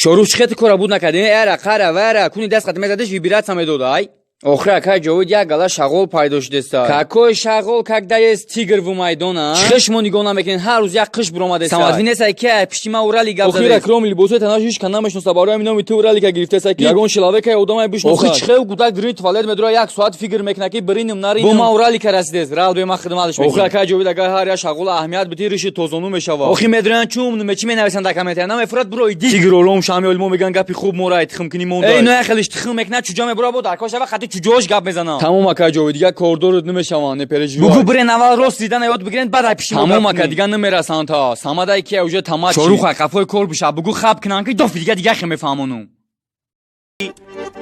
Шорух чӣ хети кора буд накардӣ? Эра, қара, вара, куни даст қати мезадиш, вибрация медод, ай. Охир акай Ҷовид як гала шағол пайдо шудеста. Какой шағол, когда есть тигр в майдон, а? Чӣ шумо нигоҳ намекунед? Ҳар рӯз як қиш буромадеста. Самадви несай ки ай пишти ма Урали гап Охир задест. Акром либосои танаш ҳеч кан намешноса, барои ҳамин номи ту Уралика гирифтеса ки ягон человека одамай бишноса. Охи чӣ хел гудак дирини туалет медура, як соат фикр мекуна ки бириним, нариним. Бо ма Уралика расидест. Рал бе ма хидматш Охир мекунем. акай Ҷовид, агар ҳар як шағола аҳамият битӣ, риши тозону мешава. Охи медурян чум нуме чӣ менависанд дар комментария? Намефурад буро иди. Тигр ором шами олимо меган гапи хуб мора ай тухм кунӣ мондай. Эй, ноя хелиш тухм мекунад, чуҷо мебура, бо дар кор шава хати чуҷош гап мезанам. Тамом, акай Ҷовид, дигар кордорот намешаванд, не переживай. Бугу бирен аввал рост дидана ёд бигирен, баъд ай пиши мо Тамом гап ака, кунем. дигар намерасанд та. Самадай ки уже тамад. Шорух ай қафои кор биша, бугу хаб кунан ки дофи дига дига хе мефаҳмонум.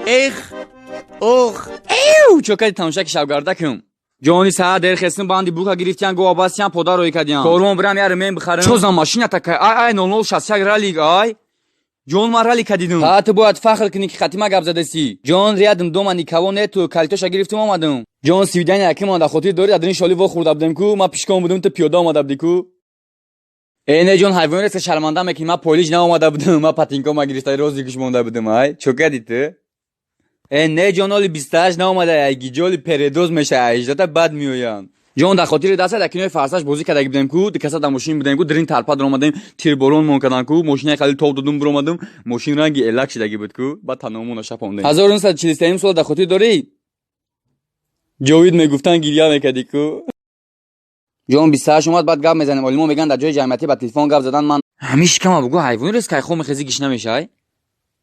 Эх, ох. Эу, чо кади тамошаки шабгардакум. Ҷони саат дер хестим, банди бука гирифтиян, гова бастиян, пода рӯй кардиян. Корвон бирам, яре мен бихарам. Чо за машина такая? Ай, ай, 0061 ралик, ай. Ҷон, ман ралика дидум. Ҳа, ту бояд фахр кунӣ ки хатима гап задеси. Ҷон, рядом дома никого нету, калитоша гирифтум омадум. Ҷон, свидания якимон дар хотир дорӣ, дар шоли во хӯрда будем ку, ман пишкон будум, ту пиёда омада будӣ ку. Э, не ҷон, ҳайвон рест шарманда мекунӣ, ман полиш наомада будум, ман патинко ма гирифта рози гӯш монда будум, ай. Чо кардӣ ту? Э, не ҷон, оли 28 наомада, ай гиҷоли передоз меша, 18-та баъд меоянд. Ҷон, дар хотири даста дар кинои «Форсаж» бозӣ кардаги будем ку, ду каса дар мошин будем ку, дирин тарпа даромадем, тирборон мон кардан ку, мошинаи хали тоб додум, биромадум, мошин ранги элак шидаги буд ку, баъд таномона шапондем. 1943 сол дар хотир дорӣ? Ҷовид мегуфтан, гирья мекардӣ ку. Ҷон, 28 омад, баъд гап мезанем. Олимо мегӯянд, дар ҷои ҷамъиятӣ ба телефон гап задан ман ҳамин шикама бугу ҳайвони рест кайхо мехези гиш намешай.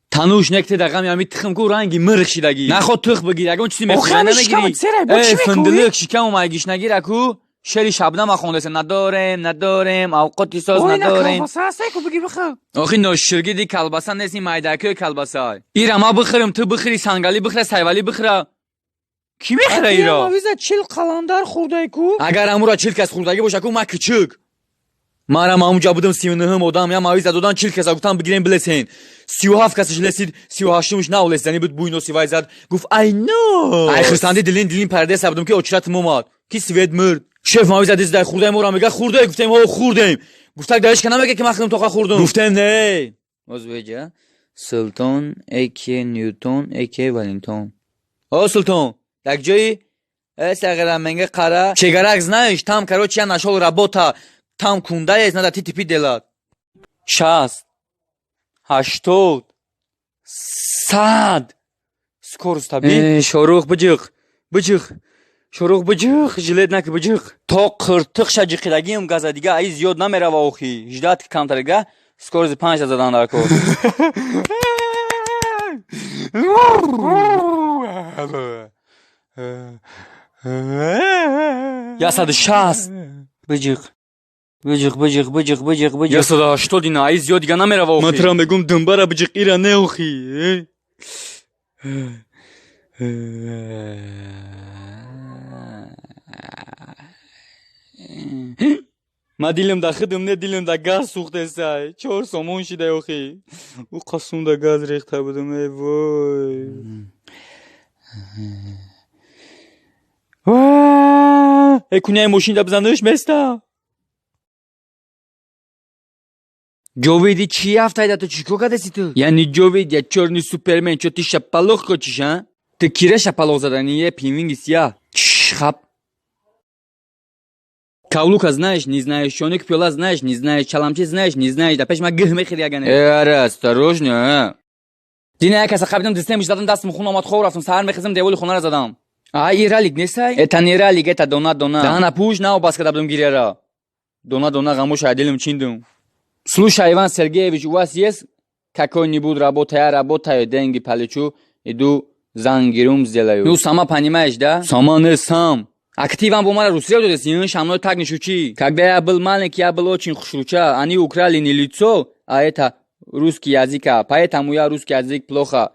Тануш некте дар ғами ҳами тухм ку ранги мирх шидагӣ. Наход тухм бигир, ягон чизи Охи мехӯрӣ ҳамин шикама намегирӣ. церай, бо Э, чӣ мекӯӣ? финдлик шикамам ай гиш нагира ку. Шери Шабнама хондеса надорем, надорем, авқоти соз Ой, на надорем. колбаса ҳастай ку, бигир бихӯр. Охи ноширгиди колбаса нест, ин майдакӯи колбаса. Ира ма бихӯрем, ту бихӯри, Сангалӣ бихӯра, Сайвалӣ бихӯра. Кӣ мехӯра ира? Мавиза чил қаландар хӯрдай ку. Агар амура 40 кас хӯрдагӣ боша ку, ма кичик. Марам ҳамунҷа будам, 39-ум одам, я мавиза додан, 40 каса гуфтам бигирем билесен. 37 касаш лесид, 38-умш наолесидани буд, бӯи носи вай зад. Гуфт ай но. Ай хурсанди дилин дилин парадеса будум ки очиратим омад. Ки свет мурд. Шеф мавиза диздай хӯрдаи моро мега хӯрдаи, гуфтем ҳо хӯрдем. Гуфтак дар ҳеч ка намега ки ман худам тоқа хӯрдум. Гуфтем не. Озбеҷа. Султон, эке Ньютон, эке Валентон. О, Султон, так ҷои? Э, сағира менга қара. Чегарак знаешь, там, короче, я нашел работа. Там кунда есть, надо ТТП делать. 60, 80, 100. Скорость таби. Э, Шорух, биҷиқ, биҷиқ. Шорух, биҷиқ, жилет наки, биҷиқ. То қиртиқша ҷиқидагиам газа, дига аи зиёд намерава охи. Ждать камтарига, скорость панҷта задан дар кор. 160. Биҷиқ. Биҷиқ, биҷиқ, биҷиқ, биҷиқ, биҷиқ. 180 ина, аи зиёд дига намерава охи. Ман тура мегум думбара биҷиқ, ира не охи. Ма дилам да хидм не, дилам да газ сӯхтесай. 4 сомон шидай охи. Ӯ қасум да газ рехта будум, эй вой. Э, куняи мошин да бизаниш места. Ҷовиди чӣ ҳафтайда ту чӣ кор кардеси ту? Яъне Ҷовид, я чёрный супермен, чо ты шапалоқ хочешь, а? Ту кира шапалоқ задани, е пинвинги сия. Чш, хап. Каблука знаешь, не знаешь, чоник пиёла знаешь, не знаешь, чаламчи знаешь, не знаешь, да пеш ма гиҳ мехӯри ягане. Э, аре, осторожно, а. Дина як каса қабидам, дистем задам, дастам хун омад, хоб рафтам, саҳар мехезам, деволи хонаро задам. А, и ралик нестай? Это не ралик, это дона дона. Даҳана пӯш, нао бас карда будам гиряра. Дона дона ғамоша дилам чиндум. Слушай, Иван Сергеевич, у вас есть какой-нибудь работа? Я работаю, деньги получу, иду зангирум сделаю. Ну, сама понимаешь, да? Сама не сам. Активам бумара русия додеси, шамной так не шучи. Когда я был маленький, я был очень хушруча. Они украли не лицо, а это русский языка. Поэтому я русский язык плохо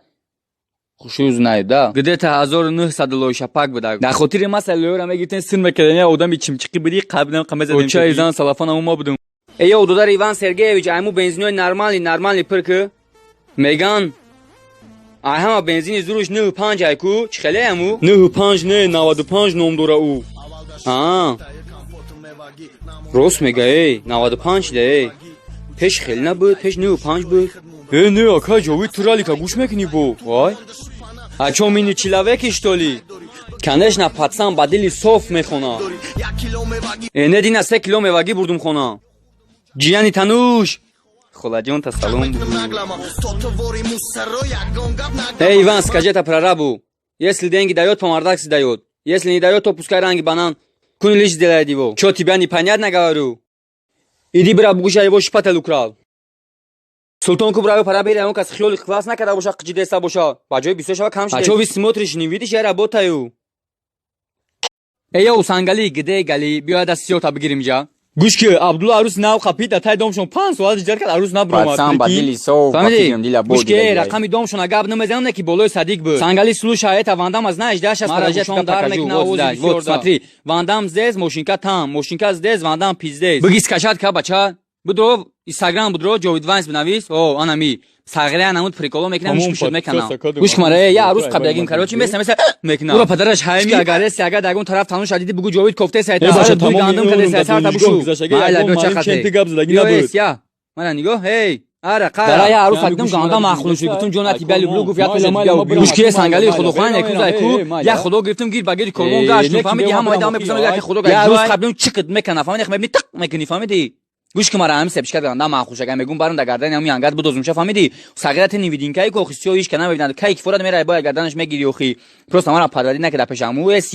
хушу знаю, да? Где-то 1900 лой шапак буда. Дар хотири масъалаёра мегиртен син мекардани одами чимчиқӣ будӣ, қаблан қама задем. Очаи зан салафана мо будум. Эй, дудар Иван Сергеевич, айму бензинои нормальный, нормальный пир ки. Меган, ай ҳама бензини зуруш 95 ай ку, чӣ хеле аму? 95 не, 95 ном дора ӯ. А. Рост мега, эй, 95 да, эй. Пеш хеле набуд, пеш 95 буд. Э, не, ака Ҷовид, ту ралика гӯш мекунӣ бо? Вай, А чё, мы не человеки, что ли? Конечно, пацан ба дили соф мехона. Э, не, дина 3 кило мевагӣ бурдум хона. Ҷияни тануш. Холаҷон, та салом. Эй, Иван, скажи это прорабу. Если деньги дает, по мордакси дает. Если не дает, то пускай ранги банан. Куни лишь сделает его. Чё, тебя непонятно говорю? Иди, бра, бугуша его шпатель украл. Султон ку брави пара бери, он кас хиёли класс накарда боша, қиҷидеста боша. Ба ҷои бисёр шава кам шуда. А чё вы смотришь, не видишь, я работаю. Эй, йоу, Сангали, где Гали? Биё даст сиёта бигирим ҷа. Гӯш ки, Абдулла арӯс нав қапид, да тай домшон 5 соат иҷар кард, арӯс набуромад. Пацан ба дили соф, ба фикрам дила Гӯш ки, бо. Рақами домшона гап намезанам, не ки болои Садик буд. Сангали, слушай, это Вандам, знаешь, да, сейчас Мара подожди, гӯшон дар дар мекна. мекна. Вот, смотри, Вандам здесь, мошинка там, мошинка здесь, Вандам пиздец. Биги скачать ка, бача. Будро, Инстаграм будро, Ҷовид Вайнс бинавис. О, анами. Сағира намуд приколо мекунам, Ҳамон миш мекунам. подкаст Гӯш кун, мара, я арӯс Ай, қабдагим, вай, короче, вай. меса меса мекунам. Уро падараш ҳайми агар эси, агар дагон тараф тануш адиди, бугу Ҷовид кофте сайта. Э, бача, Буй тамоми гандум ин каде умр сайта дар та донишгоҳ бушу. гузаштагӣ, Майла, ягон биё маълим чақате. ченти гап задагӣ Биё, набуд. эс, я. Мара нигоҳ, эй. Ара, қара. Дара я арӯс Яъне адидим гӯш гандам мара махлуш дидем, гуфтум ҷона ай, тебя люблю, гуфт я майла, тоже майла, тебя ма люблю. бирам, Гӯш ки, майла, Сангали, майла, худохон майла, яку майла, зайку. эй, майла. Я худо гирифтум гир ба гири корвон Эй, гаштум, неки фаҳмиди, бева ҳама бирам, дам мепурсам, охи, яке ай. худо Я арӯс арӯс қаблим чиқид мекана, фаҳмиди, мебини тиқ мекунӣ, фаҳмиди? Гӯш ки, мара ҳами сепишка ганда махуш, агар мегум барам да гардани ҳами ангат будозумша, фаҳмиди? Сағирати невидимкаи ку охи сиё ҳич ка намебинад, кай ки форад мерай, бояд гарданаш мегири охи. Просто мара падари накида пешам. Ӯ эс я.